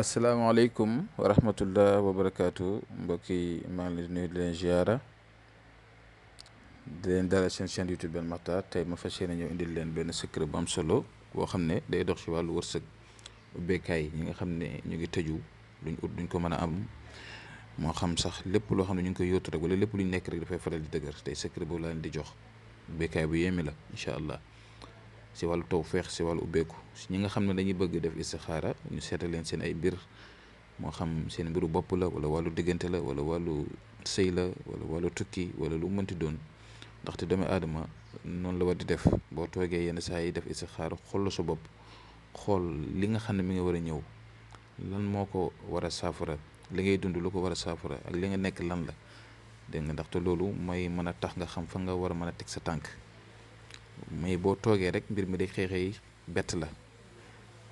asalaamaaleykum wa rahmatullah wa barakaatu mbokk yi maa ngi leen di nuyu di leen ziara di leen dalal seen chaîne YouTube Ben Makhtar. tey ma fas yéene ñëw indil leen benn secret bu am solo boo xam ne day dox ci wàllu wërsëg ubbeekaay ñi nga xam ne ñu ngi tëju duñ ko mën a am moo xam sax lépp loo xam ne ñu ngi koy yóotu rek wala lépp lu ñu nekk rek dafay faral di dëgër tey secret boobu laa leen di jox ubbeekaay bu yéeme la incha allah. si wàllu tawfeex si wàllu ubbeeku si ñi nga xam ne dañuy bëgg def istixaara ñu seetal leen seen ay mbir moo xam seen mbiru bopp la wala wàllu diggante la wala wàllu sëy la wala wàllu tukki wala lu mënti doon ndaxte doomu aadama noonu la war di def boo toogee yenn saa yi def istixaara xool sa bopp xool li nga xam ne mi nga war a ñëw lan moo ko war a saafara li ngay dund lu ko war a saafara ak li nga nekk lan la dégg nga ndaxte loolu mooy mën a tax nga xam fa nga war a mën a teg sa tànk mais boo toogee rek mbir mi day xëy bett la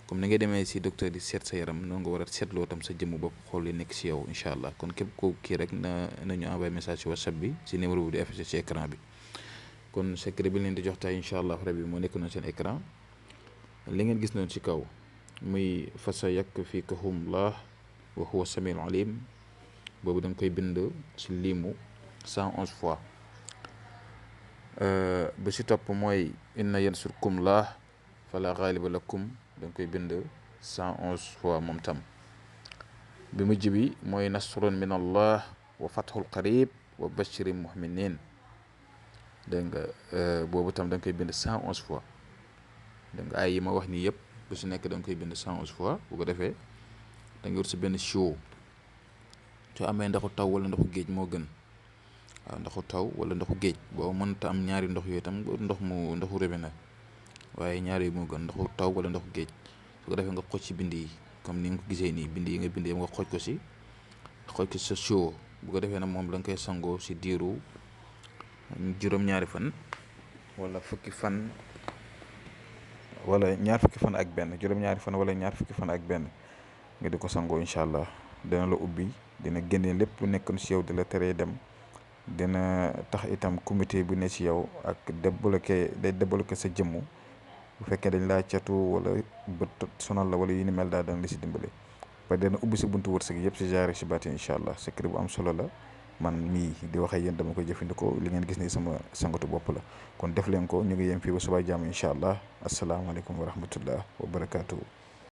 comme ni ngay demee si docteur di seet sa yaram noonu nga war a seetloo tam sa jëmm bopp xool li nekk si yow incha allah kon képp ko kii rek nañu envoyé message si whatsapp bi si numéro bi di affiché ci écran bi. kon secret bi leen di jox tey incha allah rabbi moo nekk noonu seen écran li ngeen gis noonu si kaw muy fa sa yakfikahumullah wa huwa samiul alim boobu da nga koy bind si liimu 111 fois. ba si topp mooy inna yansurkumullah fala ghaliba lakum da nga koy bind 111 fois moom tam. bi mujj bi mooy nasrun min allah wa fathul qarib wa bashiri muhminin dégg nga boobu tam da nga koy bind 111 fois dégg nga ay yi ma wax nii yëpp bu si nekk da nga koy bind 111 fois bu ko defee da nga wut si benn siwo soo amee ndoxu taw wala ndoxu géej moo gën. waaw ndoxu taw wala ndoxu géej boo mënta am ñaari ndox yooyu tam ndoxu robinet waaye ñaari yi moo gën ndoxu taw wala ndoxu géej su ko defee nga xoj ci bind yi comme ni nga ko gisee nii bind yi nga bind nga xoj ko si sa siwo bu ko defee nag moom la nga koy sangoo si diiru juróom-ñaari fan wala fukki fan wala ñaar fukki fan ak benn juróom-ñaari fan wala ñaar fukki fan ak benn nga di ko sangoo incha allah dina la ubbi dina génne lépp lu nekkoon si yow di la teree dem. dina tax itam comité bu ne ci yow ak débloqué sa jëmm bu fekkee dañ laa catu wala bët sonal la wala yu ni mel daal dana la si dimbale ba dina ubbi si buntu wërsëg yëpp si jaare si baatin incha allah secret bu am solo la man mii di waxee yéen dama koy jëfandikoo li ngeen gis ni sama sangatu bopp la kon def leen ko ñu ngi yem fii ba subaa jàmm incha allah asalaamaaleykum wa rahmatullah wa barakaatu.